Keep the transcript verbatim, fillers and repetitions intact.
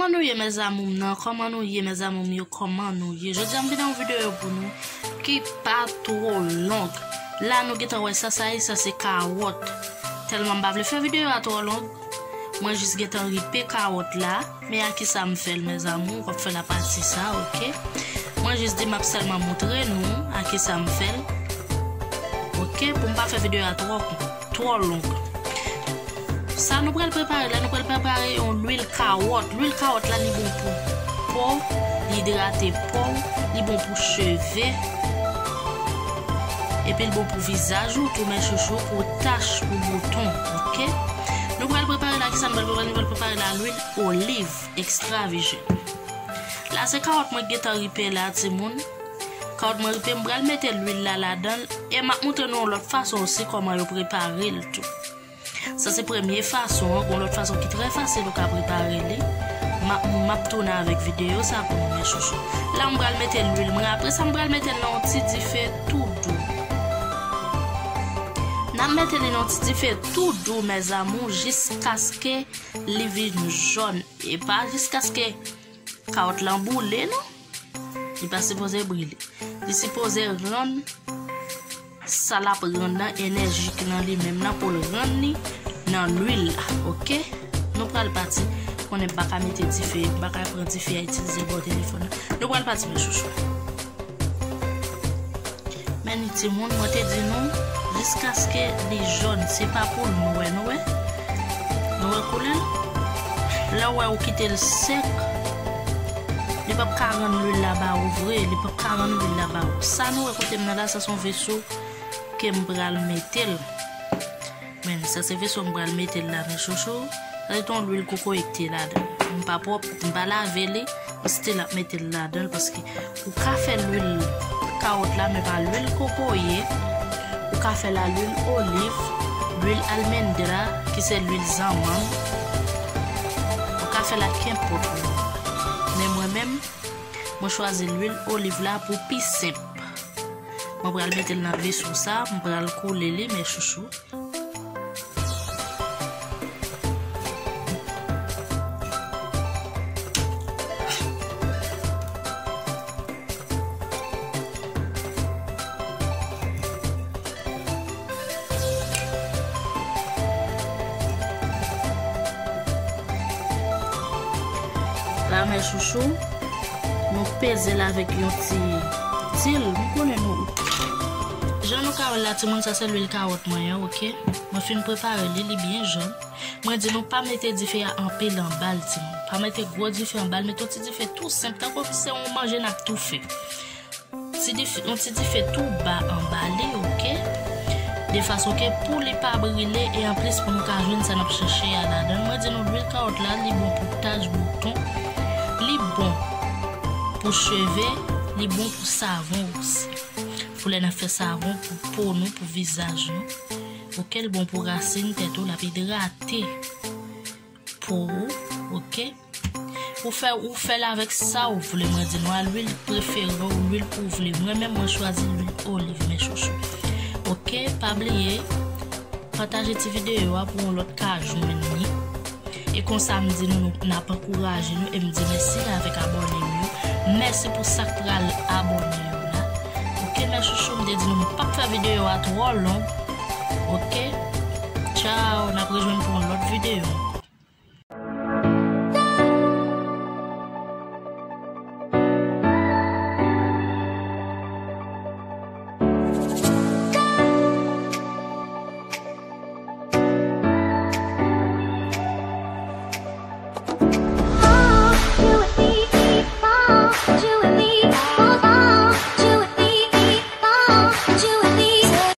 Kòman nou ye, mes amours m nan? Kòman nou ye, mes amours m yo? Kòman nou ye? Jodi a m vin ak yon videyo pou nou ki pa twò long. La nou gentan wè sa, sa ye, sa se kawòt. Tèlman m pa vle fè videyo a twò long, mwen jis gentan ripe kawòt la. Men a kisa m fè l, mes amours, w ap fè l a pati sa, oke? Mwen jis di m ap sèlman montre nou a kisa m fè l, oke? Pou m pa fè videyo a twò, twò long. Sa nou pral prepare la, nou pral prepare yon lwil kawòt. Lwil kawòt la, li bon pou po, li idrate po, li bon pou cheve. Epi l bon pou vizaj ou tou, mes chouchou, pou tach, pou bouton, oke? Nou pral prepare la, kisa nou pral prepare? Nou pral prepare la lwil oliv ekstra vijen. La se kawòt mwen gentan ripe la, timoun. Kawòt mwen ripe, m pral mete lwil la ladan l, e m ap montre nou yon lòt fason osi kòman yo prepare l tou. Sa se premye fason an, gon lòt fason ki trè fasil ou ka prepare li. M ap, m ap tounen avèk videyo sa pou nou, mes chouchou. La m pral mete lwil mwen, apre sa m pral mete l nan yon ti dife tou dou. N ap mete li nan yon ti dife tou dou, mes amours, jiskaske li vin jòn. E pa jiskaske kawòt lan boule, non. Li pa sipoze brile. Li sipoze rann sa l ap rann nan enèjik nan li menm nan pou l rann li nan lwil la, oke? Nou pral pati. Konnen m pa ka mete dife, m pa ka pran dife a itilize bò telefòn nan. Nou pral pati, mes chouchou. Men ni timoun, mwen te di nou, jiskaske li jòn, se pa pou l nou wè, nou wè? Nou wè koulè l? Lè w wè ou kite l sèk, li p ap ka rann lwil la ba ou vre, li p ap ka rann lwil la ba ou. Sa nou wè kote m nan la, sa se yon veso ke m pral mete l. Men, sa se veso m pral mete l la, men chouchou. Sa se yon lwil kokoye ki te ladan. M pa pwòp, m pa lave li, m still ap mete l ladan l paske ou ka fè lwil kawòt la, men pa lwil kokoye. Ou ka fè la lwil oliv, lwil almendra, ki se lwil zanmann. Ou ka fè la kenpòt lwil. Men mwen menm, mwen chwazi lwil oliv la pou pi senp. Mwen pral mete l nan veso sa, mwen pral koule li, men chouchou. La, men chouchou, nou peze l avèk yon ti til. M konnen nou. Jan nou ka wè l la, timoun, sa se lwil kawòt mwen an, oke? Mwen fin prepare li, li byen jòn. Mwen di nou pa mete dife a anpil anba l, timoun. Pa mete gwo dife anba l, mete yon ti dife tou senp, tankou se yon manje n ap toufe. Ti dife, yon ti dife tou ba anba li, oke? De fason ke pou li pa brile e anplis pou nou ka jwenn sa n ap chèche a ladan l. Mwen di nou lwil kawòt la, li bon pou tach, bouton, li bon pou cheve, li bon pou savon osi. Pou lè n ap fè savon pou po nou, pou vizaj nou. Oke, l bon pou rasin tèt ou, l ap idrate po ou, oke? Ou fè, ou fè l avèk sa ou vle, mwen di nou a lwil prefere ou, lwil ou vle. Mwen menm, mwen chwazi lwil oliv, men chouchou. Oke, pa bliye, pataje ti videyo a pou yon lòt ka jwenn li. E konsa, m di nou, nou, n ap ankouraje nou, e m di mèsi avèk abòne m yo. Mèsi pou sa k pral abòne yo la. Oke, men chouchou, m te di nou, m p ap fè videyo a twò long. Oke? Tchaw, n ap rejwenn pou yon lòt videyo.